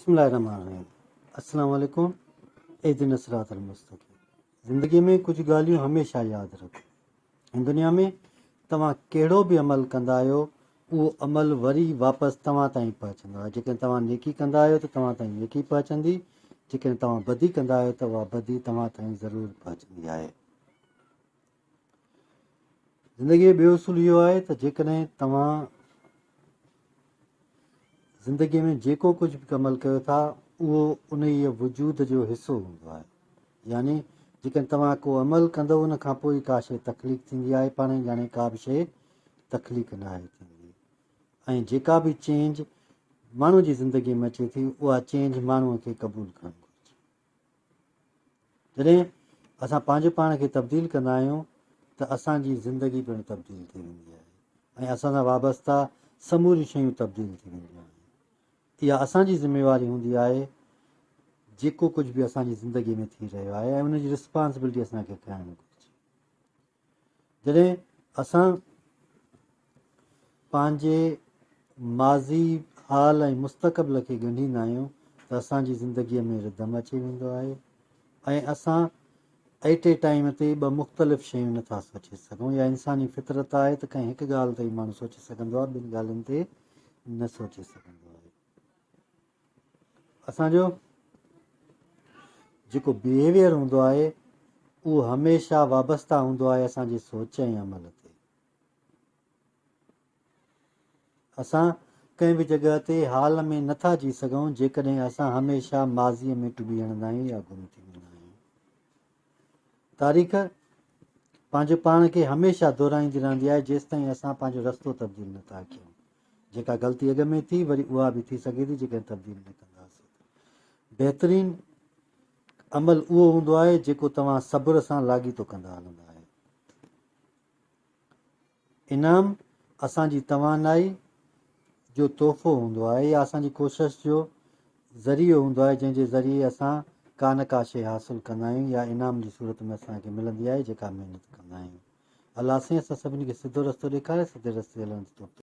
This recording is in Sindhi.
بسم الله الرحمن الرحيم السلام عليڪم اهدنا الصراط المستقيم زندگي ۾ ڪجهه ڳالهيون هميشه ياد رکو هن دنيا ۾ توهان ڪهڙو به عمل ڪندا آهيو اهو عمل وري واپس توهان تائين پهچندو آهي جيڪڏهن توهان نيڪي ڪندا آهيو ته توهان تائين نيڪي پهچندي جيڪڏهن توهان بدي ڪندا آهيو ته اها بدي توهان تائين ضرور پهچندي آهي زندگيء جو ٻيو اصول اهو آهي ته جيڪڏهن توهان زندگيء ۾ جيڪو ڪجهه به عمل ڪيو ٿا اهو انهيء وجود جو حصو هوندو آهي يعني جيڪڏهن توهان ڪو عمل ڪندو ان کان پوء ئي ڪا شيء تخليق ٿيندي آهي پاڻ ئي ڄاڻي ڪا به شيء تخليق ناهي ٿيندي ۽ جيڪا به چينج ماڻهو جي زندگيء ۾ اچي ٿي اها چينج ماڻهوء کي قبول ڪرڻ گهرجي جڏهن اسان پنهنجو پاڻ کي تبديل ڪندا آهيون ته اسان جي زندگي پڻ تبديل ٿي ويندي آهي ۽ اسان سان وابسته سموريون شيون تبديل ٿي وينديون آهن. اها اسان جي ذميواري هوندي آهي جيڪو ڪجهه به اسان جي زندگي ۾ ٿي رهيو آهي ۽ ان جي رسپانسبلٽي اسان کي کڻڻ گهرجي. جڏهن اسان پنهنجي ماضي، حال ۽ مستقبل کي ڳنڍيندا آهيون ته اسان جي زندگيء ۾ ردم اچي ويندو آهي ۽ اسان ايٽ اي ٽائيم تي ٻه مختلف شيون نٿا سوچي سگهون يا انساني فطرت آهي ته ڪنهن هڪ ڳالهه تي ئي ماڻهو سوچي سگهندو آهي ٻن ڳالهين تي نه سوچي سگهندو آهي. اسان جو جيڪو بيهيويئر هوندو آهي اهو هميشه وابسته هوندو آهي اسان جي سوچ ۽ عمل تي. اسان ڪنهن به جڳهه تي حال ۾ نٿا جي سگهون جيڪڏهن اسان هميشه ماضيء ۾ ٽٻي هڻندا آهيون يا گم ٿي ويندا آهيون. تاريخ پنهنجو پاڻ کي هميشه دهرائيندي رهندي آهي جيستائين اسان پنهنجو رستو تبديل نٿا ڪيون. جيڪا غلطي اڳ ۾ ٿي وري اها به ٿي سگهي ٿي جيڪڏهن تبديل نه ڪنداسين ته. بهترين عمل اهو هوندو آهي جيڪو توهان صبر سان لاڳيتو ڪندا هلندا آهيو. انعام اسان جي توانائي جو تحفو هوندو آهي يا اسان جي ڪوشش جو ذريعو هوندو آهي جنهن جي ذريعي اسان ڪا نه ڪا شيء حاصل ڪندا آهيون يا انعام جي صورت ۾ اسان کي ملندي آهي جيڪا محنت ڪندا آهيون. الله سائين اسان سڀني کي سڌو رستو ڏيکاري سڌي رستي هلڻ جي توفيق.